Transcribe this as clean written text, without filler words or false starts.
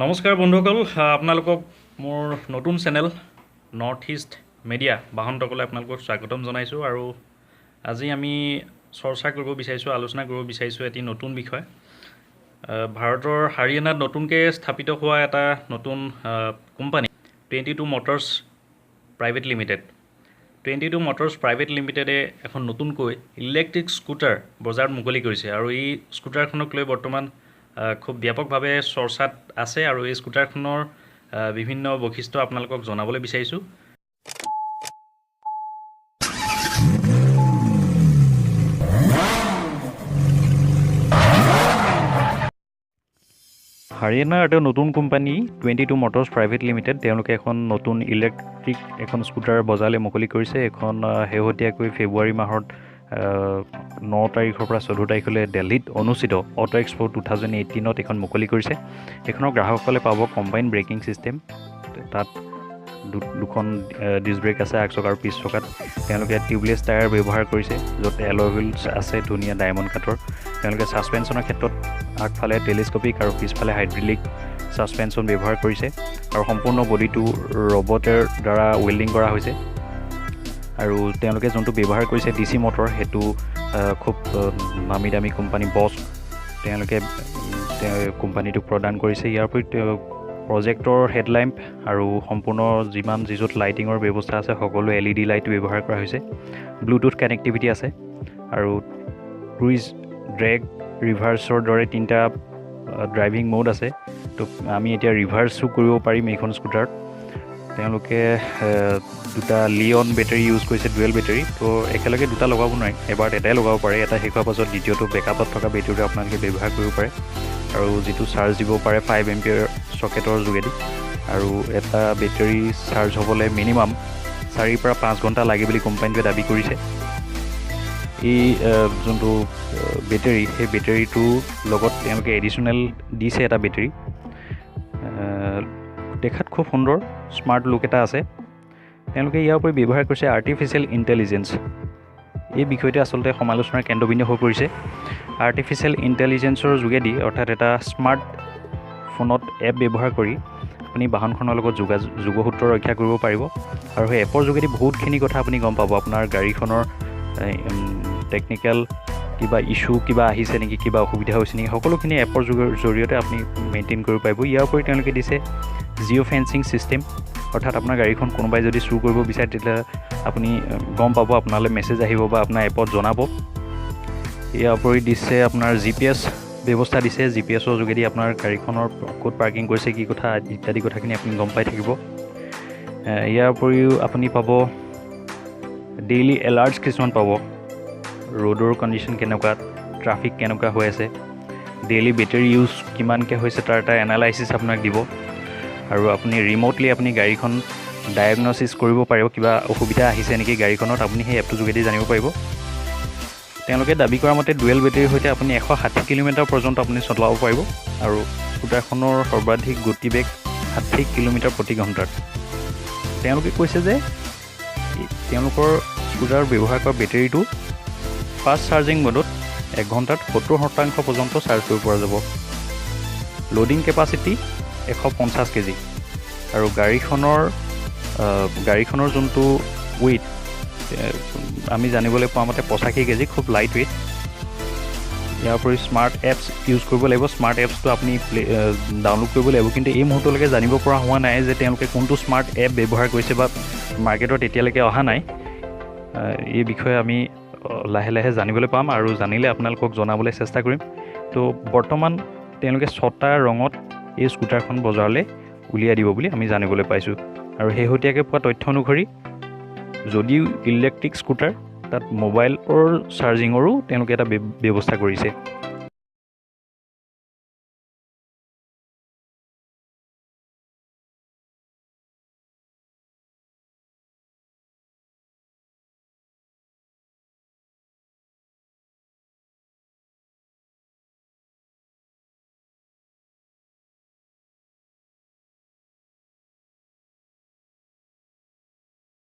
নমস্কাৰ বন্ধুসকল, আপোনালোকক মোৰ নতুন চেনেল নৰ্থ ইষ্ট মেডিয়া বাহন টকলৈ আপোনালোকক স্বাগতম জনাইছোঁ। আৰু আজি আমি চৰ্চা কৰিব বিচাৰিছোঁ, আলোচনা কৰিব বিচাৰিছোঁ এটি নতুন বিষয়। ভাৰতৰ হাৰিয়ানাত নতুনকৈ স্থাপিত হোৱা এটা নতুন company 22 Motors private limited. 22 Motors private লিমিটেডে এখন নতুনকৈ ইলেক্ট্ৰিক স্কুটাৰ বজাৰত মুকলি কৰিছে আৰু এই স্কুটাৰখনক লৈ বৰ্তমান খুব ব্যাপকভাৱে চৰ্চাত আছে। আৰু এই স্কুটাৰখনৰ বিভিন্ন বৈশিষ্ট্য আপোনালোকক জনাবলৈ বিচাৰিছোঁ। হাৰিয়ানাৰ এটা নতুন কোম্পানী 22 মটৰ্ছ প্ৰাইভেট লিমিটেড, তেওঁলোকে এখন নতুন ইলেক্ট্ৰিক এখন স্কুটাৰ বজাৰলৈ মুকলি কৰিছে। এখন শেহতীয়াকৈ ফেব্ৰুৱাৰী মাহত 9 তাৰিখৰ পৰা 14 তাৰিখলৈ দিল্লীত অনুষ্ঠিত অট' এক্সপ' 2018ত এইখন মুকলি কৰিছে। এইখনৰ গ্ৰাহকসকলে পাব কম্বাইন ব্ৰেকিং ছিষ্টেম। তাত দুখন ডিছ ব্ৰেক আছে, আগ চকা আৰু পিছ চকাত। তেওঁলোকে টিউবলেছ টায়াৰ ব্যৱহাৰ কৰিছে, য'ত এলয় হুইলছ আছে ধুনীয়া ডায়মণ্ড কাটৰ। তেওঁলোকে ছাছপেনশ্যনৰ ক্ষেত্ৰত আগফালে টেলিস্কপিক আৰু পিছফালে হাইড্ৰলিক ছাছপেনশ্যন ব্যৱহাৰ কৰিছে আৰু সম্পূৰ্ণ বডিটো ৰবটৰ দ্বাৰা ৱেল্ডিং কৰা হৈছে। আৰু তেওঁলোকে যোনটো ব্যৱহাৰ কৰিছে ডিচি মটৰ, সেইটো খুব নামী দামী কোম্পানী বছ তেওঁলোকে কোম্পানীটোক প্ৰদান কৰিছে। ইয়াৰ উপৰি প্ৰজেক্টৰ হেডলেম্প আৰু সম্পূৰ্ণ যিমান যি য'ত লাইটিঙৰ ব্যৱস্থা আছে, সকলো এলইডি লাইট ব্যৱহাৰ কৰা হৈছে। ব্লুটুথ কানেক্টিভিটি আছে আৰু ক্ৰুইজ, ড্ৰেগ, ৰিভাৰ্ছৰ দৰে তিনিটা ড্ৰাইভিং মোড আছে। তো আমি এতিয়া ৰিভাৰ্ছো কৰিব পাৰিম এইখন স্কুটাৰত। তেওঁলোকে দুটা লিঅন বেটেৰী ইউজ কৰিছে, ডুৱেল বেটেৰী। তো একেলগে দুটা লগাব নোৱাৰি, এবাৰত এটাই লগাব পাৰে। এটা শেষ হোৱাৰ পাছত দ্বিতীয়টো বেকআপত থকা বেটেৰীটো আপোনালোকে ব্যৱহাৰ কৰিব পাৰে। আৰু যিটো চাৰ্জ দিব পাৰে 5 এম্পিয়াৰ চকেটৰ যোগেদি। আৰু এটা বেটেৰী চাৰ্জ হ'বলৈ মিনিমাম 4ৰ পৰা 5 ঘণ্টা লাগে বুলি কোম্পানীটোৱে দাবী কৰিছে। এই যোনটো বেটেৰী, সেই বেটেৰীটোৰ লগত তেওঁলোকে এডিশ্যনেল দিছে এটা বেটেৰী। দেখাত খুব সুন্দৰ, স্মাৰ্ট লুক এটা আছে। তেওঁলোকে ইয়াৰ উপৰি ব্যৱহাৰ কৰিছে আৰ্টিফিচিয়েল ইণ্টেলিজেঞ্চ। এই বিষয়টো আচলতে সমালোচনাৰ কেন্দ্ৰবিন্দু হৈ পৰিছে। আৰ্টিফিচিয়েল ইণ্টেলিজেঞ্চৰ যোগেদি, অৰ্থাৎ এটা স্মাৰ্ট ফোনত এপ ব্যৱহাৰ কৰি আপুনি বাহনখনৰ লগত যোগসূত্ৰ ৰক্ষা কৰিব পাৰিব। আৰু সেই এপৰ যোগেদি বহুতখিনি কথা আপুনি গম পাব। আপোনাৰ গাড়ীখনৰ টেকনিকেল কিবা ইছ্যু কিবা আহিছে নেকি, কিবা অসুবিধা হৈছে নেকি, সকলোখিনি এপৰ জৰিয়তে আপুনি মেইনটেইন কৰিব পাৰিব। ইয়াৰ উপৰি তেওঁলোকে দিছে জিঅ' ফেঞ্চিং ছিষ্টেম, অৰ্থাৎ আপোনাৰ গাড়ীখন কোনোবাই যদি চুৰ কৰিব বিচাৰে, তেতিয়া আপুনি গম পাব, আপোনালৈ মেছেজ আহিব বা আপোনাৰ এপত জনাব। ইয়াৰ উপৰি দিছে আপোনাৰ জিপিএছ ব্যৱস্থা দিছে। জিপিএছৰ যোগেদি আপোনাৰ গাড়ীখনৰ ক'ত পাৰ্কিং কৰিছে, কি কথা ইত্যাদি কথাখিনি আপুনি গম পাই থাকিব। ইয়াৰ উপৰিও আপুনি পাব ডেইলি এলাৰ্টছ কিছুমান পাব, ৰ'ডৰ কণ্ডিশ্যন কেনেকুৱা, ট্ৰাফিক কেনেকুৱা হৈ আছে, ডেইলি বেটেৰী ইউজ কিমানকৈ হৈছে, তাৰ এটা এনালাইচিছ আপোনাক দিব। আৰু আপুনি ৰিম'টলি আপুনি গাড়ীখন ডায়েগন'চিছ কৰিব পাৰিব। কিবা অসুবিধা আহিছে নেকি গাড়ীখনত, আপুনি সেই এপটোৰ যোগেদি জানিব পাৰিব। তেওঁলোকে দাবী কৰা মতে ডুৱেল বেটেৰীৰ সৈতে আপুনি 160 কিলোমিটাৰ পৰ্যন্ত আপুনি চলাব পাৰিব আৰু স্কুটাৰখনৰ সৰ্বাধিক গতিবেগ 60 কিলোমিটাৰ প্ৰতি ঘণ্টাত। তেওঁলোকে কৈছে যে তেওঁলোকৰ স্কুটাৰত ব্যৱহাৰ কৰা বেটেৰীটো ফাষ্ট চাৰ্জিং মোডত এক ঘণ্টাত 70% পৰ্যন্ত চাৰ্জ কৰিব পৰা যাব। লোডিং কেপাচিটি 150 কেজি আৰু গাড়ীখনৰ যোনটো ৱেইট, আমি জানিবলৈ পোৱা মতে 85 কেজি, খুব লাইট ৱেইট। ইয়াৰ উপৰি স্মাৰ্ট এপছ ইউজ কৰিব লাগিব। স্মাৰ্ট এপছটো আপুনি প্লে ডাউনলোড কৰিব লাগিব। কিন্তু এই মুহূৰ্তলৈকে জানিব পৰা হোৱা নাই যে তেওঁলোকে কোনটো স্মাৰ্ট এপ ব্যৱহাৰ কৰিছে বা মাৰ্কেটত এতিয়ালৈকে অহা নাই। এই বিষয়ে আমি লাহে লাহে জানিবলৈ পাম আৰু জানিলে আপোনালোকক জনাবলৈ চেষ্টা কৰিম। তো বৰ্তমান তেওঁলোকে ছটা ৰঙত এই স্কুটাৰখন বজাৰলৈ উলিয়াই দিব বুলি আমি জানিবলৈ পাইছোঁ। আৰু শেহতীয়াকৈ পোৱা তথ্য অনুসৰি যদিও ইলেক্ট্ৰিক স্কুটাৰ, তাত মোবাইলৰ চাৰ্জিঙৰো তেওঁলোকে এটা ব্যৱস্থা কৰিছে।